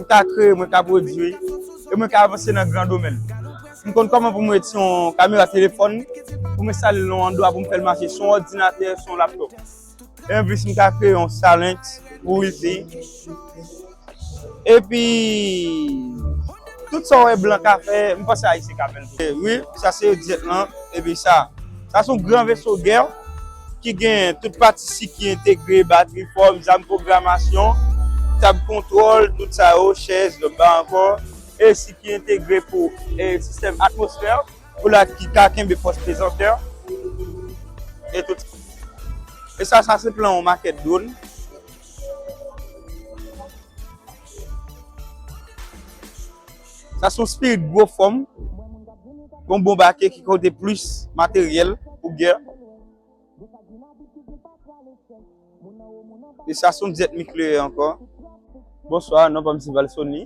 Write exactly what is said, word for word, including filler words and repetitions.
Mwen ka kreye, mwen ka pwodui, e mwen ka avanse nan gran domèn. M konn kòman pou mwen ret yon kamera telefòn, pou mwen enstale l nan yon andwa pou m fè l mache, se yon òdinatè, se yon laptòp. E anplis, m ka kreye yon Starlink pou Wi-Fi. Epi, tout sa w wè blan ka fè, m panse Ayisyen ka fè l tou. Wi, sa se dyèt lan. Epi sa, sa se yon gran veso gè ki gen tout pati sik ki entegre, batri, fòm, zam, pwogramasyon, tab kontwòl, tout sa yo, chèz, lòt ba ankò. E sik ki entegre pou e, sistèm atmosfè, pou la ki ka kenbe fòs pezantè. E tout. E sa, sa se plan yon makèt dwòn. Sa se yon spirit gwo fòm. Yon bon bake ki kote plis materyèl pou gè. E sa se yon dyèt nikleyè ankò. Bonswa, non pa m se Valsony.